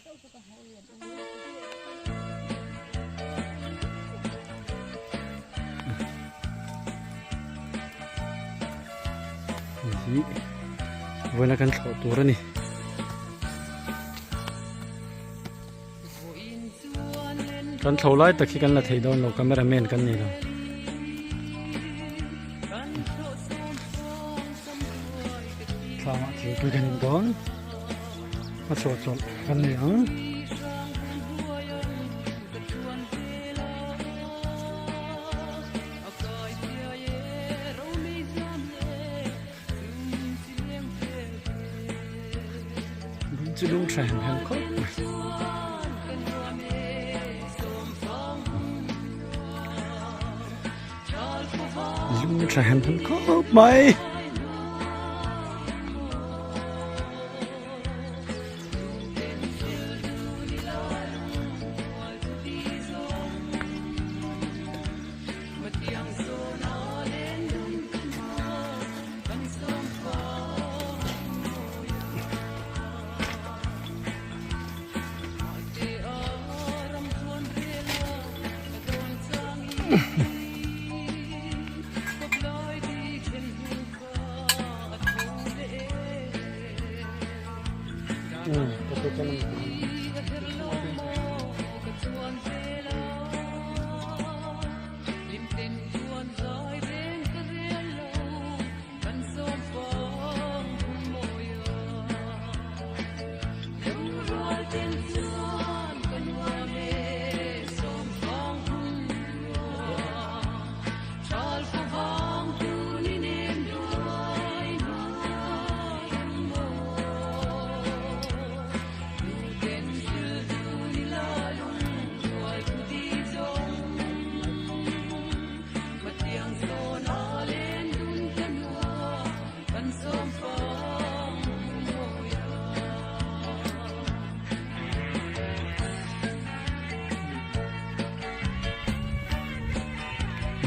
Hi vawiina kan thlawh tur a ni. Kan thlo lai tak hi kan la thei dawn lo camera man kan ni lo. Thlangah thingpui kan in dawn a chhuah chawlh kan nei ang. Chu lung tha hem hem khawp mai. Lung tha hem hem khawp mai.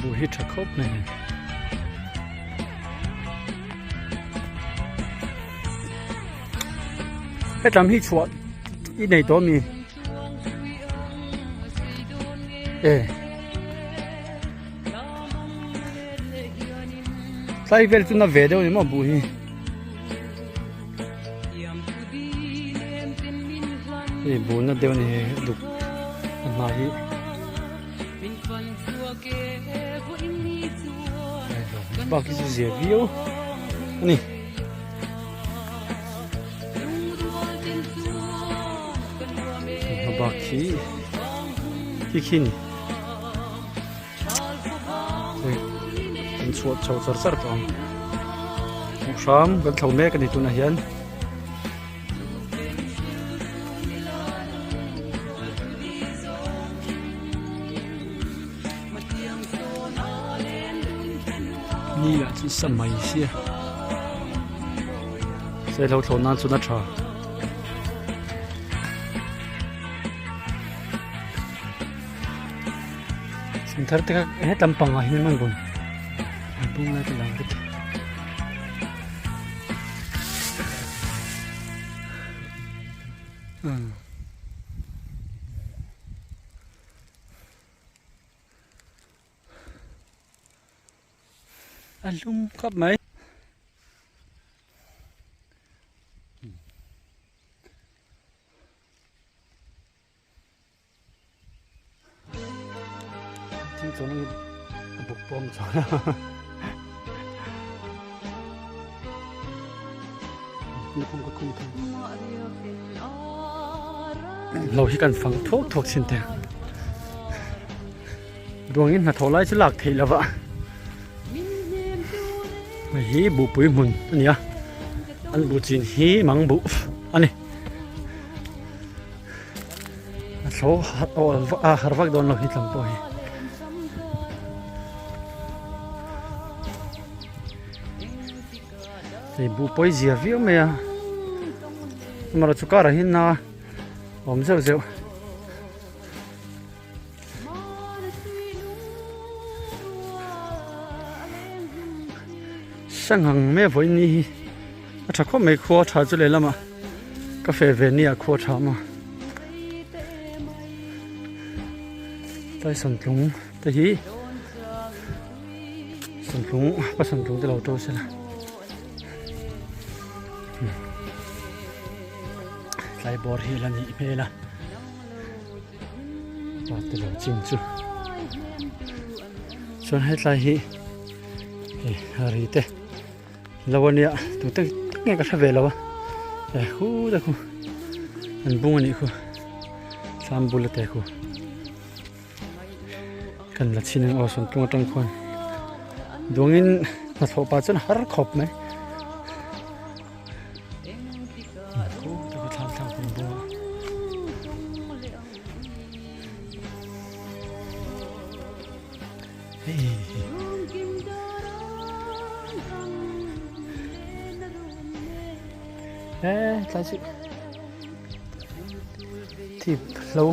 Buh hi tha khawp mai a ni. Hetlam hi chhuah i nei tawh ami? E. Tlai vel chu na ve deuh ni maw buh hi. Hei buh na deuh a ni hei duk a hnah hi. Bak hi chu zia viau a ni. Bak hi khi khi ni. Kan chhuah chho char char tawh ang. Hmuh hram kan thlo mek a ni tunah hian. Ni lah chu sa mai sia. Sailo thlawh nan chuan a tha. Thar te kha hetlâm pangah hian an rawn an bung lai te lang vek. A lum khawp mai. Thing chuan a buk pawm chuan lukhum ka khum thung lo hi kan fang thawk thawk thin te duangin hnathawh lai chu lak theih lova hei hi buhpui hmun a ni a an buh chin hi mang buh a ni. A thlo a har vak dawn lo hi tlang pawh hi. Hei buh pawi zia viau mai a. Amaherawh chu karah hian a awm zeuh zeuh. Sanghang mai a vawiin ni hi a tha khawp mai khua tha chu lehlamah ka feh ve nia khua tha maw. Tlai sawntlung te hi sawntlung pa sawntlung te lo to sela tlai bawr hi a la nih hmel a pa te lo chin chu chuan hetlai hi hei ri te lo a nia tute tak nge ka hre ve lo a e khu te khu an bung a nih khu thlam bul a te khu kan la chhin ang aw sawntlung atang khuan duangin hnathawh pah chuan har khawp mai khu te khu thlam thlak an bung a. He tlai chu thip hlo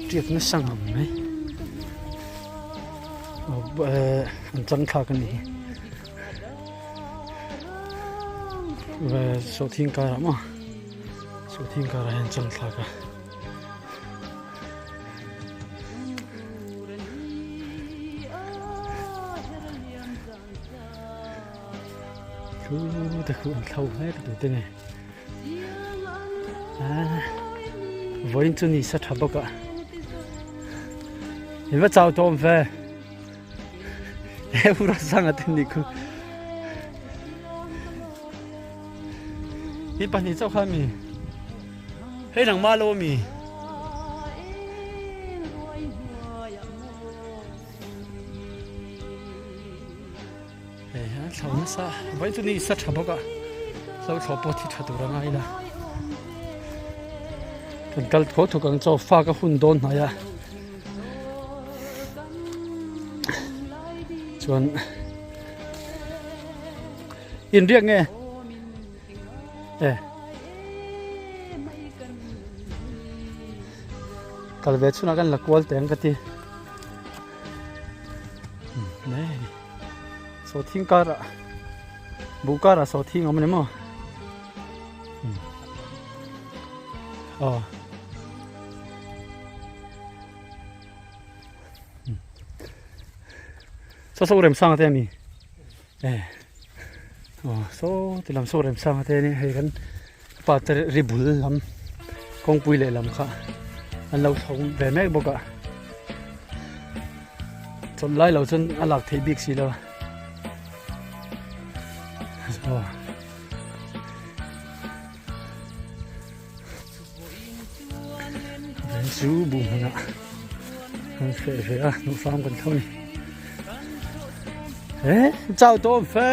tiak nasa ngam mai an chang thlak a ni hi sawhthing karah maw sawhthing karah hian chang thlak a. Thu te khu an thlo hle ka tu te nge vawiin chu ni sa tha bawk a in va chau tawm ve he ura sanga te ni khu hi pahnih chauh kha mi Hei nangmah lo ami? Hei a thlo nasa vai chu ni sa tha bawk a hlo thlo pawh thi tha tur a ngai la kan kal tho thawk ang chaw fa ka hun dawn hnai a chuan inriak nge e kal ve chhunah kan la kual teng ka ti sawhthing karah buh karah sawhthing a awm a ni maw aw saw saw remsanga te a mi. E aw saw ti lam saw remsanga te ania hei kan pa te ri bul lam kawngpui leh lam kha an lo thlawk ve mek bawk a chawlh lai lo chuan a lak theih bik si lo a aw. Chu buh hmunah kan feh ve a nuhfam kan tho ni he chau tawm fe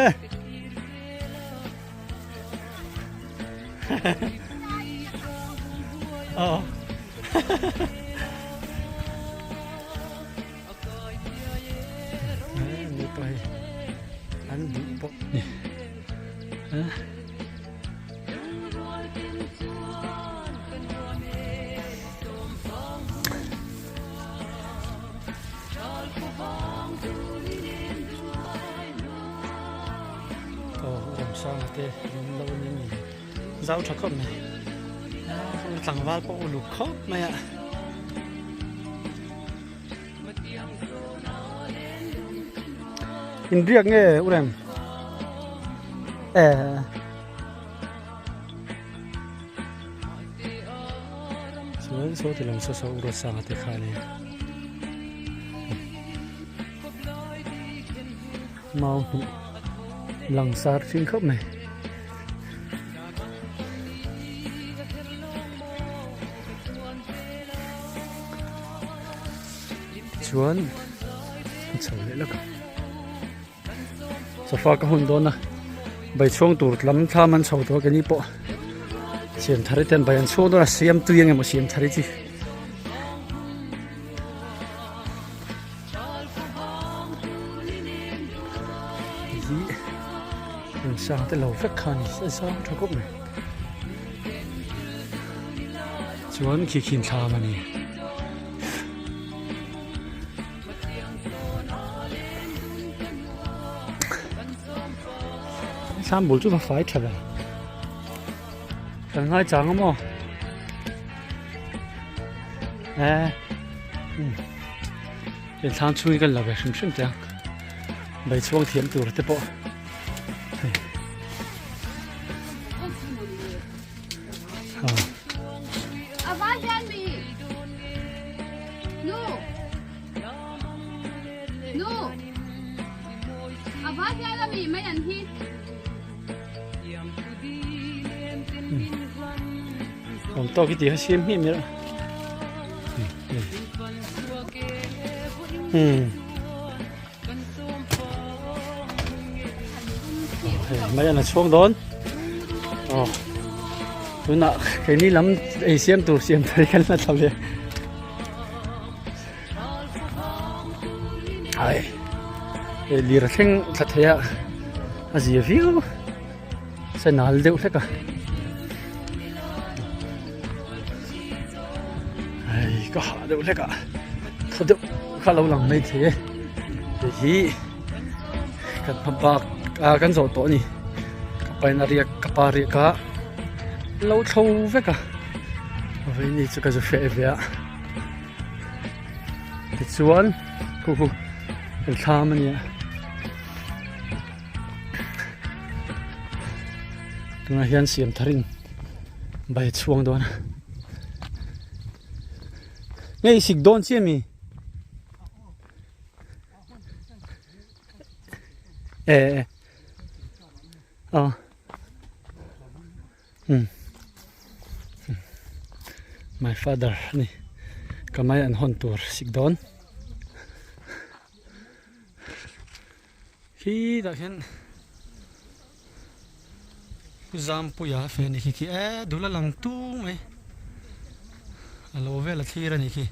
oh ni pa hi an duh bawk ni Aw Remsanga te an lo ni a ni zau tha khawp mai tlangval pawh uluk khawp mai a. Inriak nge Urem? Eh. Chuan saw ti lam saw saw Ura sanga te kha ania. Mau hmuh langsar thin khawp mai. Chuan ka chho leh lawk a sofa ka hun dawn a bai chhuang tur lam thlam an chho tawh a keini pawh siam thar te an bai an chhuang dawn a siam tui eng emaw siam thar hi chi. Hi an sang te lo vek kha a ni a zau tha khawp mai. Chuan khi khin thlam a ni. Thlam bul chu va fai tha ve. Kan ngai chang a maw? Eh. Heng thlam chhung hi kan la ve hrim hrim teh ang bai chhuang thiam tur te pawh hei Awm tawk hi tih kha siam hmiah hmiah mai an a chhuak dawn aw tunah keini lam ei siam tur siam thei kan la thla ve ai hei lir thleng thla thei a a zia viau senal deuh hlek a hei ka hah deuh hlek a thaw deuh kha lo lang mai thei e hei hi kan hma bak ah kan zawh tawh a ni ka pain a riak ka pa riak a lo thlo vek a vawiin chu ka zu hreh ve a. Tichuan khu khu kan thlam a nia tunah hian siam tharin bai a chhuang dawn a nge i sik dawn chiah mi e e aw. Umm my father ani ka mai an hawn tur sik dawn khi tah khian Zampuia fe anih khi khi e dul a lang tung mai a lo vel a thlir anih khi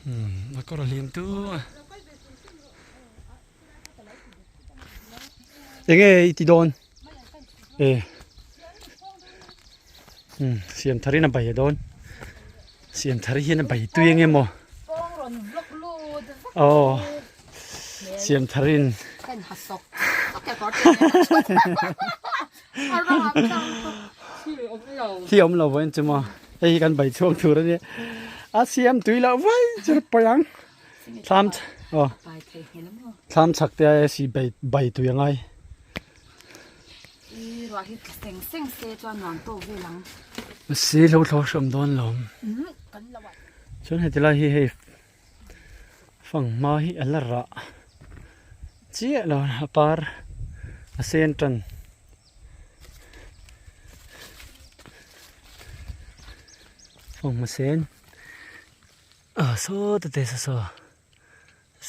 umm a kawr a hlim tung a. Enge i ti dawn e umm siam thar in a bai dawn siam thar hian a bai tui enge maw aw siam thar in thi awm lo vawiin chu maw hei hi kan bai chhuak tur ania a siam tui loh vai chu pawi ang. Thlam aw thlam chhak te aia si bai bai tui a ngai. I ruah hi tla seng seng se chuan nuam tawk vel ang. Si lo thlo hram dawn lo. Chuan heti lai hi hei fanghma hi a la rah chiah lo a par a sen tan. Fanghma sen. Ah saw te te saw saw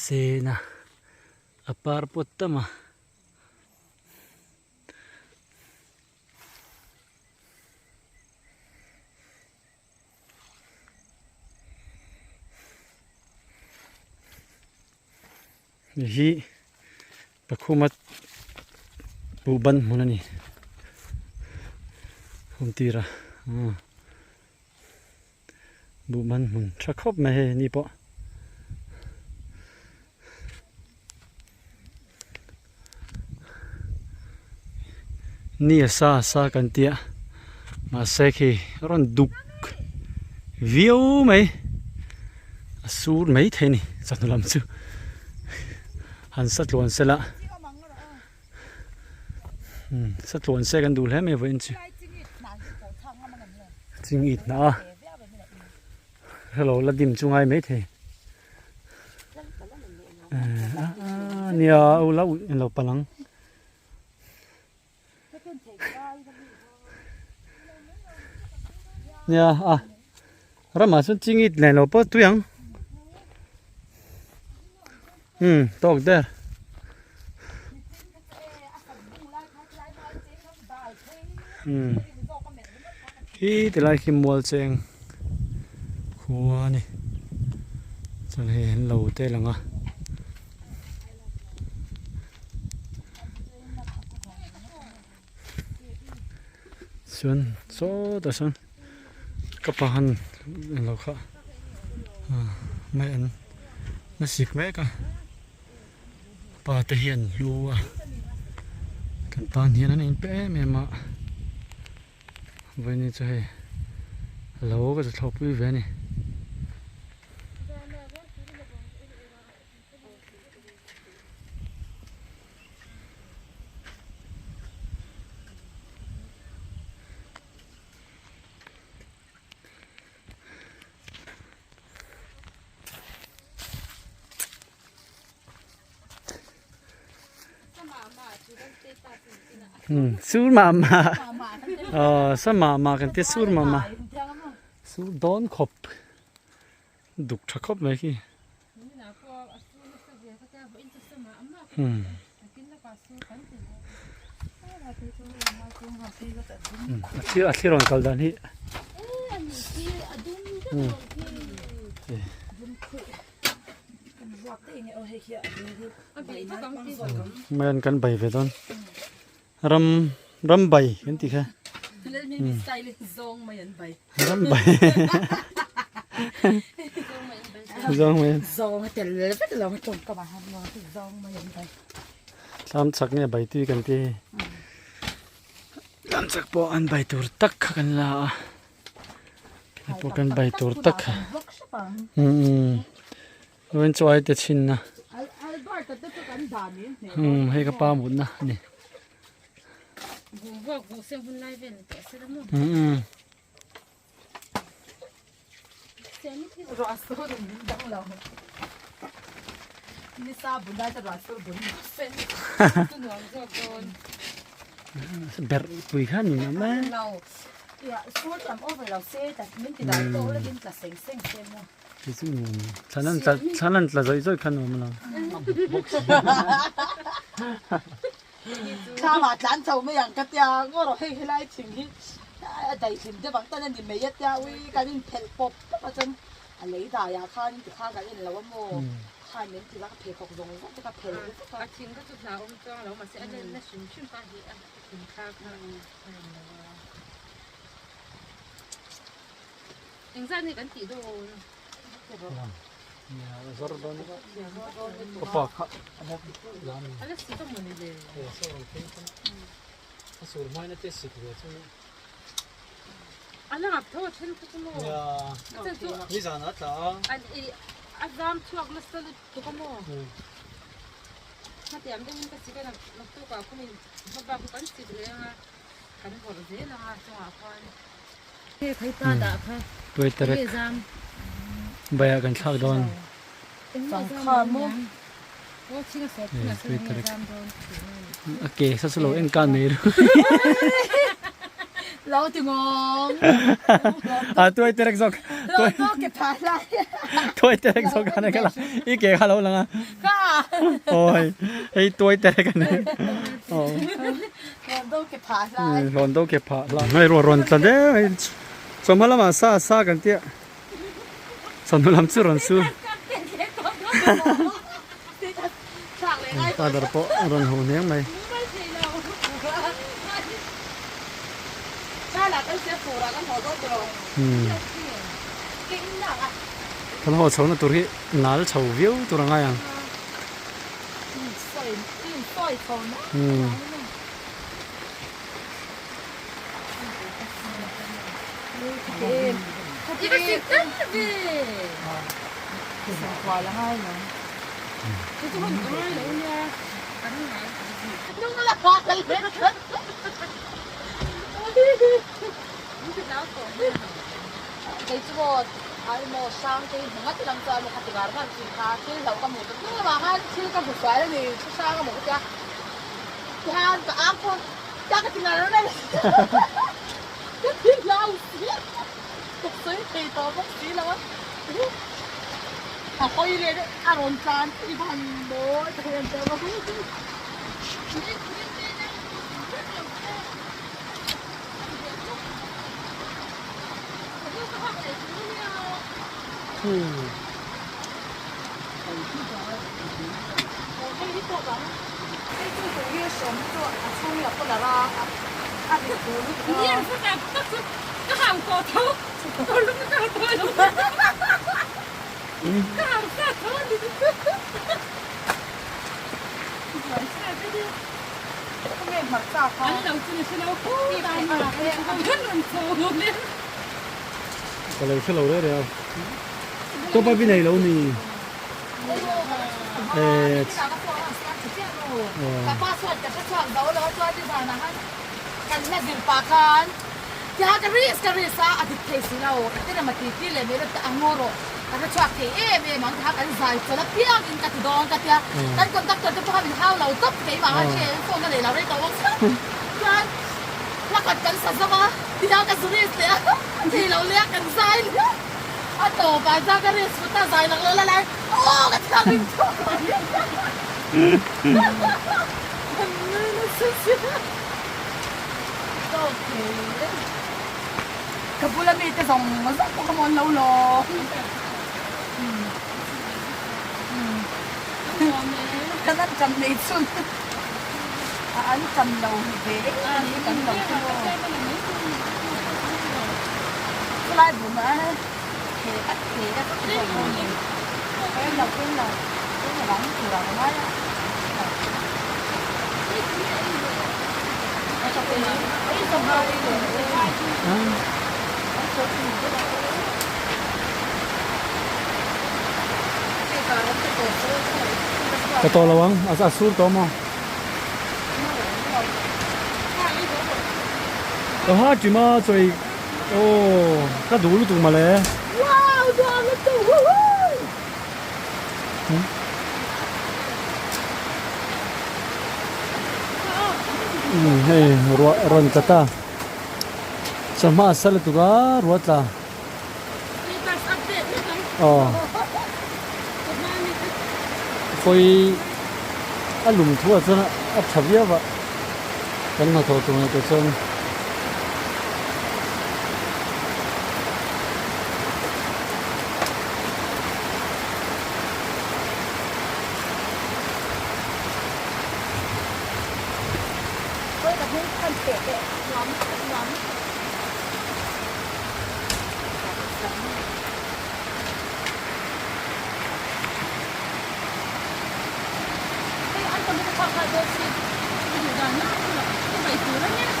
sen a a par pawt tam a. Hei hi pakhuma buh ban hmun a ni hmun tir a aw. Buh man hmun tha khawp mai hei ni pawh. Ni a sa a sa kan tia mahse khi a rawn duk viau mai a sur mai thei a ni chawhnu lam chu han sa tluan sela sa tluan se kan duh hle mai vawiin chu. Ching it na a hrelo la dim chu ngai mai thei nia u la lo palh ang nia a ramah chuan ching it leh lo pawh tui ang umm tawk der. Umm hi tilai khi mual cheng khua a ni chuan hei an lo te lang a. Chuan sawtah sawn ka pa han englo kha mai an la sik mek a. Pa te hian hlu a kan tan hian an inpe em em a vawiin chu hei lo ka za thlawhpui ve a ni. Sur mah mah aw sa mah mah kan tia sur mah mah sur dawn khawp duk tha khawp mai khi a thlir rawn kal dan hi Maian kan bai ve dawn ram ram bai kan tih kha ram bai zawng mai thlam chak nge bai tui kan ti thlam chak pawh an bai tur tak kha kan la a. Hei pawh kan bai tur tak kha umm chu ai te chhin na umm hei ka pa mut na ani umm berh pui kha ni mai mai. Thlan an tla zawih zawih kha nuam lo. Thlamah tlan chho mai ang ka tia ngaw rawh hei helai thing hi a daihlim deuh ang tan a ni mai a tia ui kan inphelh pawp pawp a chuan a lei daiah khan tikhan kan en lo a maw khan min ti la ka pheikhawk zawng zawng te ka phelh vek a. A thing kha chu hlauhawm chuang lo mahse a lenna hrim hrim kha hi a thing kha kha a rem lo a. Engzat nge kan tih dawn? A la sik a mawni le. A la ngap tho a then kha chu maw? A chan chu a zam chhuak nasa lutuk a maw? Hetiang deuhin ka sik a, naktukah khumin hmabak chu kan sik leh ang a. Kan vawrh zel ang a chungah khuan. Tuaiterek baiah kan thlak dawn. Tuaiterek a ke sa chu lo en kan mai ru. Lo ti ngawng. A tuaiterek zawk. Tuaiterek zawk khan ka la i ke kha lo lang a. Oi hei tuaiterek ani. Hlawn do ke phah hlai. Hei ruah rawn tla deuh hei chawhma lamah sa sa kan tia chawhnu lam chu rawn su father pawh a rawn ho hneng mai. Kan haw chho na tur hi nal chho viau tur a ngai ang. Ka lo hre lo reu reu a, top up i nei lo ni. Ka hre chhuak thei em em ang kha kan zai chawlh apiangin ka ti dawn ka tia kan conductor te pawh kha min hau lo tawp keimah khan hre em phone a nei lo rei tawh bawk chuan hla khat kan sa zo a tia ka zu risk leh a a thei lo leh a kan zai leh a tawp ah chuan ka risk vut a zai lang lo la lai aw ka thiam ring chhuak mai kan nui nasa sia tawk thei. Ka bula mite zawng zawng pawh kha maw an lo lawm. Kan an tam nei chhun a an tam lo ve em a ni kan lo chu maw. Chulai bum a he a he a vak zawk maw ni. Peng lo peng lo peng lo ang tur ah ka ngai a. Ka tawh lo ang a sur tawh maw? Ka ha ṭim a chawi aw ka duh lutuk mawle. Hei ruah rawn tla ta chawhma a sa lutuk a ruah tla aw khawi a lum thu ah chuan a tha viau a kan hnathawh tur ngaihtuah chuan.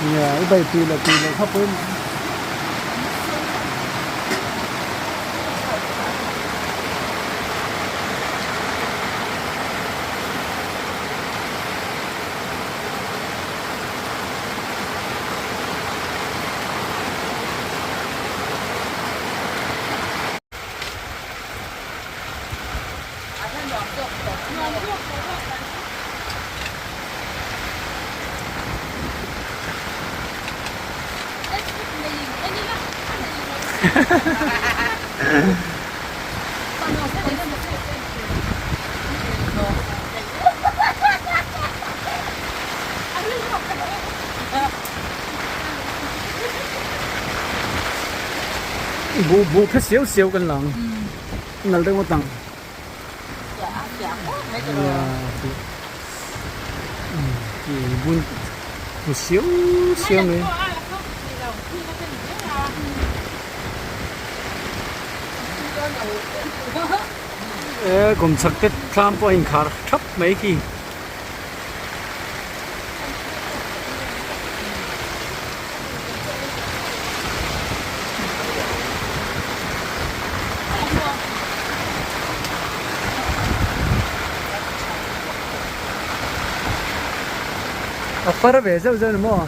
Nia i bai tui lo tui lo kha pawimawh. Buh buh phe siau siau kan lang nal deuh ngawt ang. Bun bu siau siau mai. E kawmchhak te thlam pawh a inkhar thap mai khi. A far ve zeuh zeuh ni maw?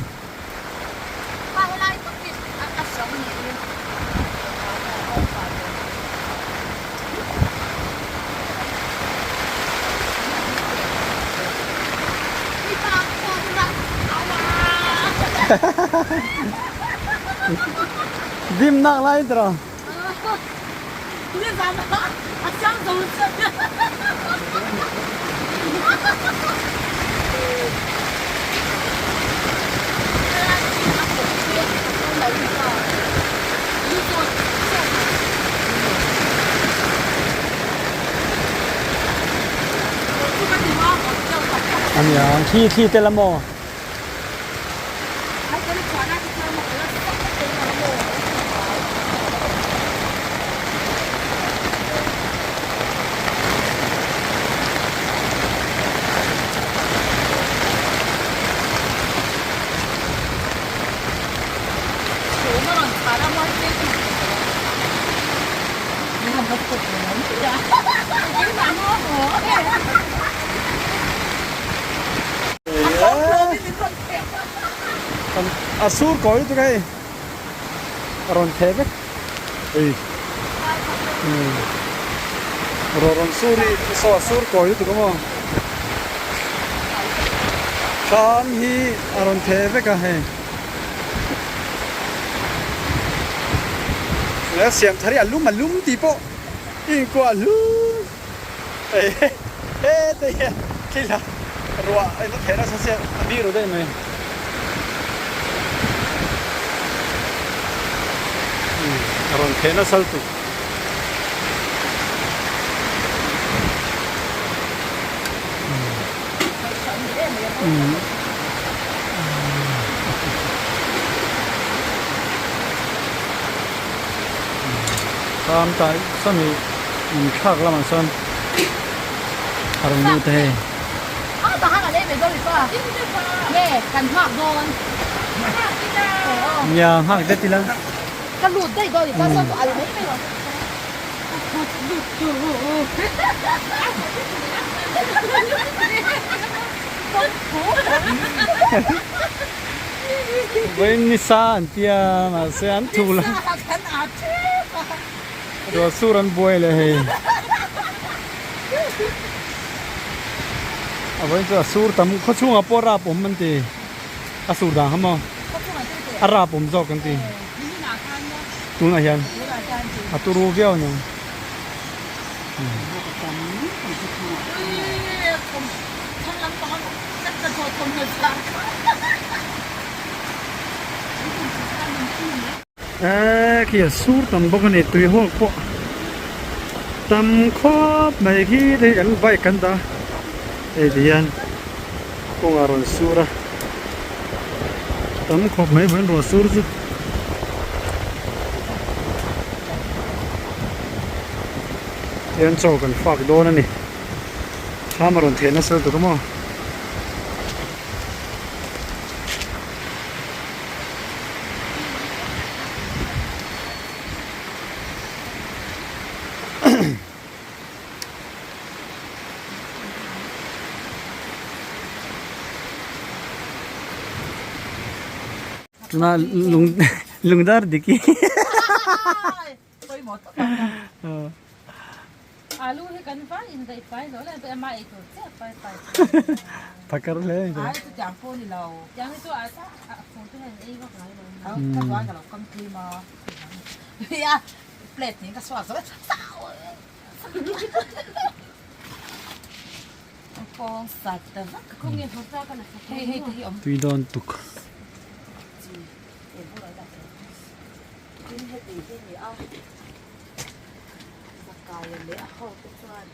Dim nak lai tiraw? Ania thli thli tel a maw? A sur kawi lutuk hei a rawn theh vek ei. Ruah rawn sur hi saw a sur kawi lutuk a maw? Thlam hi a rawn theh vek a hei. Leh siam thar hi a lum a lum tih pawh i inkuah hlum hei hete hian thil a ruah a ina theh nasa sia a bik ru daih mai. A rawn theh nasa lutuk. Tham tai sawmi in thlak lamah sawn a rawn lut a hei. Nia nghak det ila. Ka lut daih dawn i chuan sawn chu al mai mai ang. Vawiin nisa an tia mahse an thu la. Ruah sur an buai leh hei. A vawiin chu a sur tam khaw chhungah pawh rap awm an ti. A sur dan kha maw? A rap awm zawk an ti. Tunah hian a turu viau a ni. Eee khi a sur tam bawk a ni tui hawk pawh tam khawp mai khi hei kan bike kan dah a hei ti hian kawngah rawn sur a tam khawp mai vawiin rawn sur chu. Tihian chaw kan fak dawn a ni thlam a rawn theh nasa lutuk a maw. Tuna lung lungdar diki. Alu hi kan vai in daih pai lo le ama ei tur chiah pai pai. Phakar hle ni. Ai chu tiang pawh ni lo. Tiang hi chu a a fur te hian ei vak ngai lo. Ka chuan ka lo kam tui ma. Ya plate nen ka suak zo chau. Pawng sat ta vak. Khaw nge hmasa ka la sak. Hei hei te hi awm. Tui dawn tuk. Tin heti hi ni a. Zakaia leh a ho te chuan.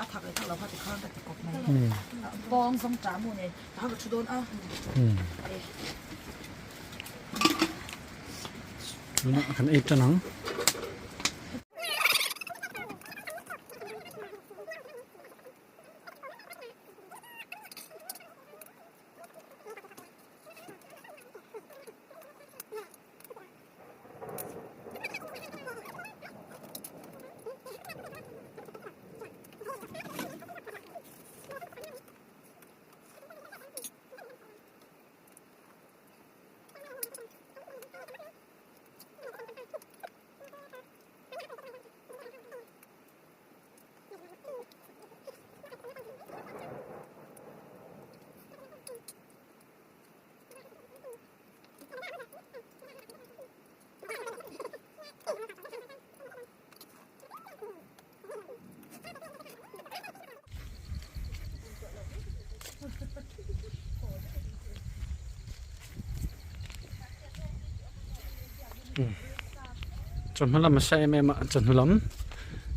A thak leh thak lo kha ti khan ka ti kawp mai. Bawng zawng ṭah mu nen ka thu dawn a. Tunah kan ei ṭan ang. Chawhnu lam a sa em em a chawhnu lam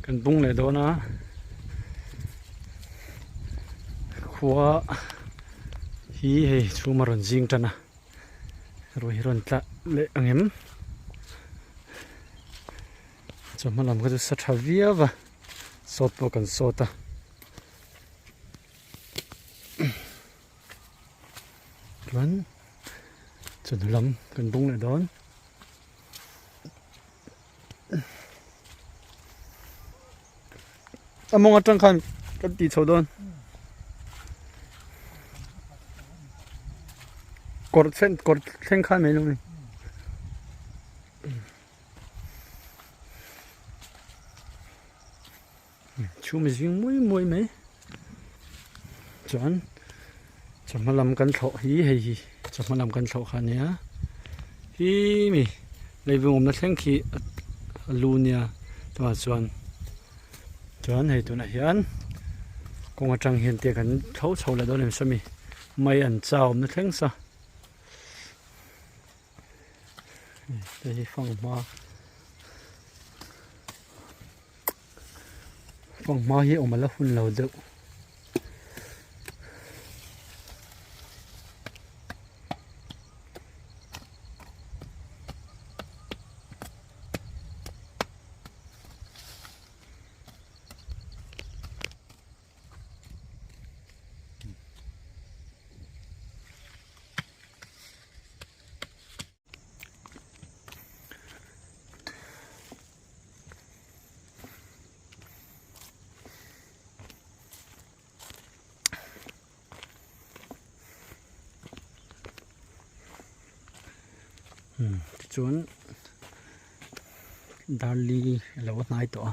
kan bung leh dawn a khua hi hei chhum a rawn zing tan a ruih hi rawn tla leh ang em chawhma lam kha chu sa tha viau a sawt pawh kan sawt a. Chuan chawhnu lam kan bung leh dawn. A mawng atang khan kan tih chho dawn. Kawr thlen kawr thleng khan mai lo ni. Chhum zing muai muai mai chuan chawhma lam kan thlawh hi hei hi chawhma lam kan thlawh kha a nia hi mi leivung awmna thleng khi a lu nia chuvang chuan chuan hei tunah hian kawng atang hian te kan thlo chho leh dawn em sawmi mai an chau awmna thleng sa hei hi fanghma. Fanghma hi awm a la hun lo deuh. Tichuan darli a lo hnai tawh a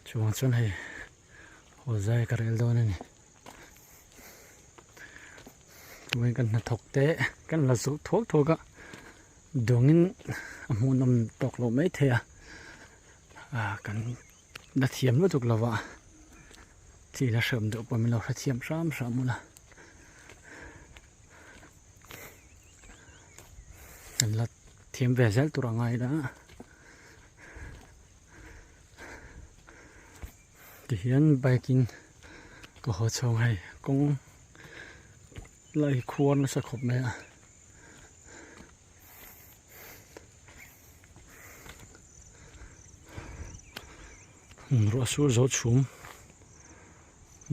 chuvang chuan hei haw zai ka rel dawn a ni tunge kan hnathawk te kan la zawh thuak thuak a. Dawngin a hmuhnawm tawk loh mai thei a ah kan la thiam lutuk lo va chi la hreawm deuh pawh min lo hrethiam hram hram ula kan la thiam ve zel tur a ngai la tihian bike in ka haw chhawng hei kawng lai khuar nasa khawp mai a. Ruah sur zo chhum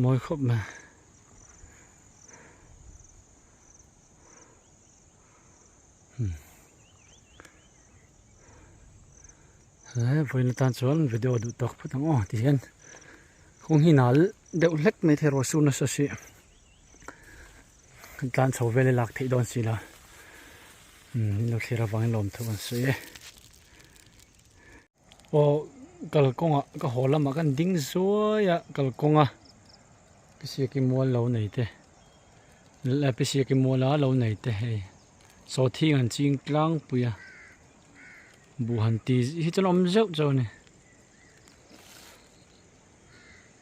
mawi khawp mai. He vawiin atan chuan video duh tawk phawt ang aw tihian kawng hi nal deuh hlek mai thei ruah sur nasa si. Kan tlan chho vel i lak theih dawn si lo umm in lo thlir avangin lawm thu kan sawi e aw kalkawngah ka haw lamah kan ding zuai a kalkawnga pisiaki mual lo nei te pisiaki muala lo nei te hei sawhthing an ching tlangpui a buh han ti hi chuan awm zeuh zeuh a ni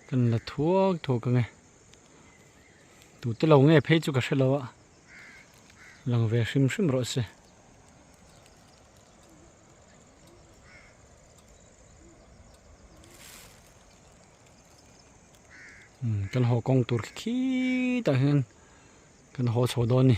kan la thuak thuak ang e. Tute lo nge phei chu ka hre lo a, lang ve hrim hrim rawh se. Umm kan haw kawng tur khi khitah hian kan haw chho dawn a ni.